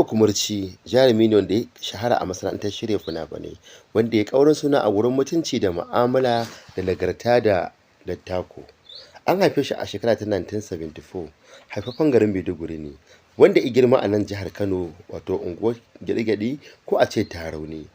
Kumurci jarumi ne wanda ya shahara a masana'antar shirya fina-finai, wanda ya ƙaurin suna a wurin mutunci da mu'amala da nagarta da dattako. An haife shi a shekara ta 1974, haifaffen garin Maiduguri ne, wanda ya girma a nan jihar Kano, wato unguwar Gyaɗi-Gyaɗi ko a ce Tarauni.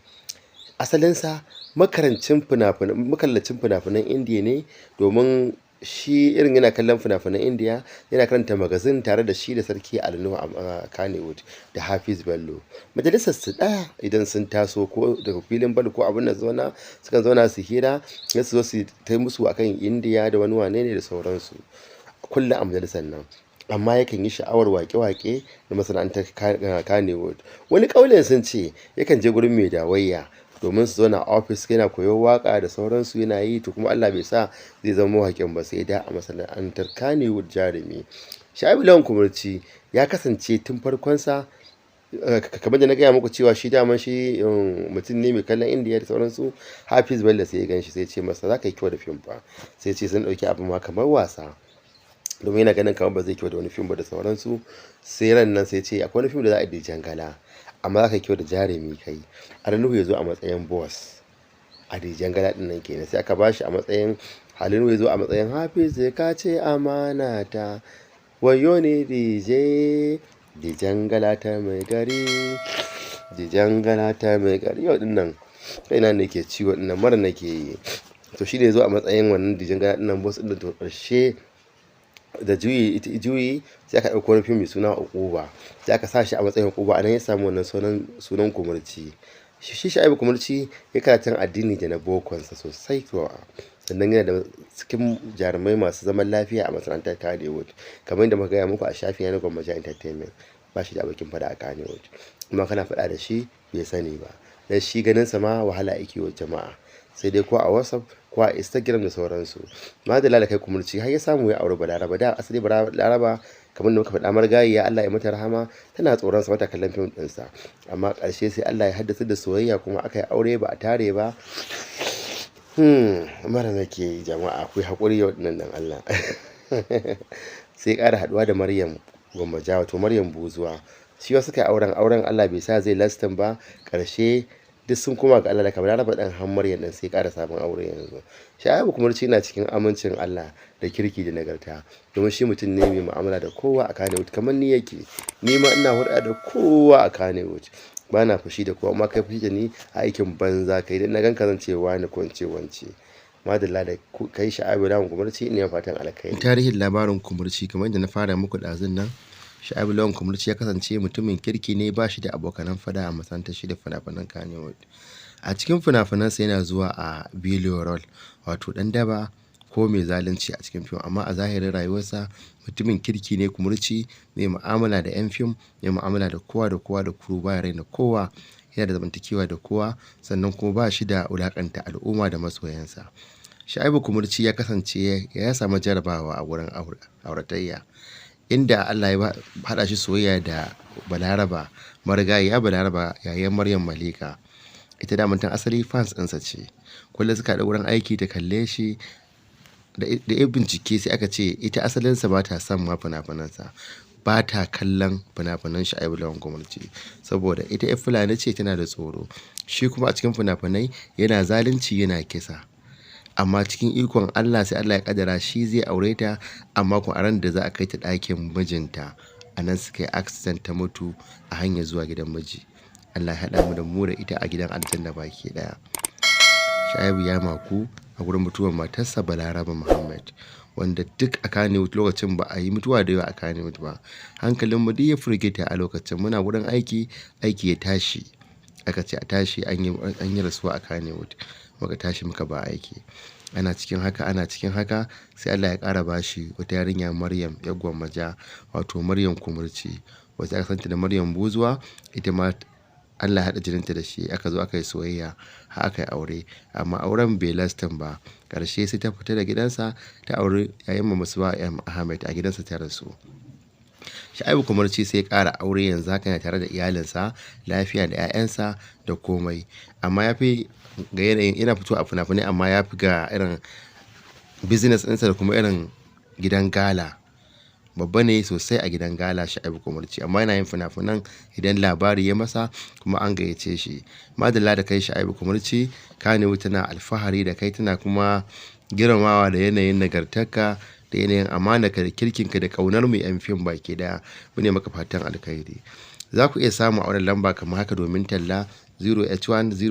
Asalinsa makarancin fina-finan makallacin fina-finan Indiya ne, domin shi irin yana kallon fina-finan Indiya, yana karanta magazin tare da shi da Sarki Ali Nuhu a Kannywood da Hafiz Bello. Majalisar su ɗaya idan sun taso ko daga filin bal ko abin da zauna, sukan zauna su hira, sai su zo su tai musu akan Indiya da wani wane ne da sauransu. Kullum a majalisar nan. Amma yakan yi sha'awar waƙe-waƙe da masana'antar Kannywood. Wani ƙaulin sun ce yakan je gurin Mai Dawayya domin su zauna a ofis, yana koyon waƙa da sauransu yana yi, to kuma Allah bai sa zai zama mawaƙin ba sai da a masana'antar Kannywood jarumi. Sha'ibu Lawan Kumurci ya kasance tun farkonsa, kamar da na gaya muku cewa shi daman shi mutum ne mai kallon Indiya da sauransu. Hafiz Bello sai ya gan shi sai ya ce masa, "Za ka yi kyau da fim fa." Sai ya ce sun ɗauki abin ma kamar wasa, domin yana ganin kamar ba zai kyau da wani fim ba da sauransu. Sai ran nan sai ya ce akwai wani fim da za a yi Dijangala, amma za ka yi kyau da jarumi kai. Ali Nuhu ya zo a matsayin boss a Dijangala ɗin nan kenan. Sai aka ba shi a matsayin Ali Nuhu ya zo a matsayin Hafiz, ka ce amana ta wayo ne DJ Dijangala ta mai gari, Dijangala ta mai gari. Yau ɗin nan kaina ne ke ciwo ɗin nan, mura nake yi. To shi ne ya zo a matsayin wannan Dijangala ɗin nan, boss ɗin. To ƙarshe da juyi juyi sai aka ɗauko wani fim mai suna Uquba, sai aka sa shi a matsayin Uquba. A nan ya samu wannan sunan Kumurci. Shi Sha'ibu Kumurci ya karatun addini da na bokonsa sosai kuwa. Sannan yana da cikin jarumai masu zaman lafiya a masana'antar Kannywood. Kamar yadda muka gaya muku a shafin na Gwammaja Entertainment, ba shi da abokin faɗa a Kannywood. Kuma kana faɗa da shi bai sani ba. Dan shi ganinsa ma wahala yake wa jama'a. Sai dai ko a WhatsApp ko a Instagram da sauransu. Madalla da kai Kumurci har ya samu ya auri Balaraba. Da asali Balaraba, kamar da muka faɗa, marigayiya, Allah ya mata rahama, tana tsoron sa, bata kallon fim ɗinsa. Amma ƙarshe sai Allah ya haddasa da soyayya kuma aka yi aure ba a tare ba. Mura nake yi jama'a, kuyi haƙuri yau ɗin nan dan Allah. Sai ƙara haɗuwa da Maryam Gwammaja, wato Maryam Buzuwa. Shi ma suka yi auren, auren Allah bai sa zai lasting ba. Ƙarshe duk sun koma ga Allah da Balaraba ɗin har Maryam ɗin, sai ƙara sabon aure yanzu. Sha'ibu Kumurci yana cikin amincin Allah da kirki da nagarta. Domin shi mutum ne mai mu'amala da kowa a Kannywood, kamar ni yake. Ni ma ina hulɗa da kowa a Kannywood. Bana fushi da kowa, amma kai fushi da ni a aikin banza kai, idan na gan ka zan ce wane ko in ce wance. Madalla da kai Sha'ibu Lawan Kumurci, ina fatan alkhairi. Tarihin labarin Kumurci, kamar yadda na fara muku ɗazun nan, Sha'ibu Lawan Kumurci ya kasance mutumin kirki ne, ba shi da abokanan faɗa a masana'antar shirya fina-finan Kannywood. A cikin fina-finansa yana zuwa a villain role, wato ɗan daba ko mai zalunci a cikin fim, amma a zahirin rayuwarsa mutumin kirki ne Kumurci, mai mu'amala da 'yan fim, mai mu'amala da kowa da kowa da crew, baya raina kowa, yana da zamantakewa da kowa, sannan kuma ba shi da wulaƙanta al'umma da masoyansa. Sha'ibu Kumurci ya kasance ya samu jarabawa a wurin auratayya, inda Allah ya haɗa shi soyayya da Balaraba, marigayiya Balaraba, yayan Maryam Malika. Ita daman tun asali fans ɗinsa ce. Kullum suka haɗu wurin aiki ta kalle shi, da ya bincike sai aka ce ita asalinsa ba ta son ma fina-finansa. Ba ta kallon fina-finan Sha'ibu Lawan Kumurci saboda ita 'yar Fulani ce, tana da tsoro. Shi kuma a cikin fina-finai yana zalunci, yana kisa. Amma cikin ikon Allah sai Allah ya ƙaddara shi zai aure ta, amma kuma a ran da za a kai ta ɗakin mijinta, a nan suka yi accident, ta mutu a hanyar zuwa gidan miji. Allah ya haɗa mu da mu da ita a gidan aljanna baki ɗaya. Sha'ibu ya maku a gurin mutuwar matarsa Balaraba Muhammad, wanda duk a Kannywood lokacin ba a yi mutuwa da yawa a Kannywood ba. Hankalin mu duk ya firgita a lokacin muna wurin aiki, aiki ya tashi. Aka ce a tashi, an yi rasuwa a Kannywood. Muka tashi muka bar aiki. Ana cikin haka, ana cikin haka, sai Allah ya ƙara ba shi wata yarinya, Maryam 'yar Gwammaja, wato Maryam Kumurci, wacce aka santa da Maryam Buzuwa. Ita ma Allah ya haɗa jininta da shi, aka zo aka yi soyayya har aka yi aure. Amma auren bai lasting ba. Ƙarshe sai ta fita da gidansa ta auri yayan mu Musbahu M Ahmed, a gidansa ta rasu. Sha'ibu Kumurci sai ya ƙara aure, yanzu haka yana tare da iyalinsa lafiya da 'ya'yansa da komai. Amma ya fi ga yanayin yana fitowa a fina-finai, amma ya fi ga irin business ɗinsa da kuma irin gidan gala. Babba ne sosai a gidan gala, Sha'ibu Kumurci, amma yana yin fina-finan idan labari ya masa kuma an gayyace shi. Madalla da kai, Sha'ibu Kumurci. Kannywood tana alfahari da kai, tana kuma girmamawa da yanayin nagartarka da yanayin amanarka da kirkinka da ƙaunar mu 'yan fim baki daya. Mu ne maka fatan alkhairi. Za ku iya samu a wannan lamba kamar haka domin talla: 0h1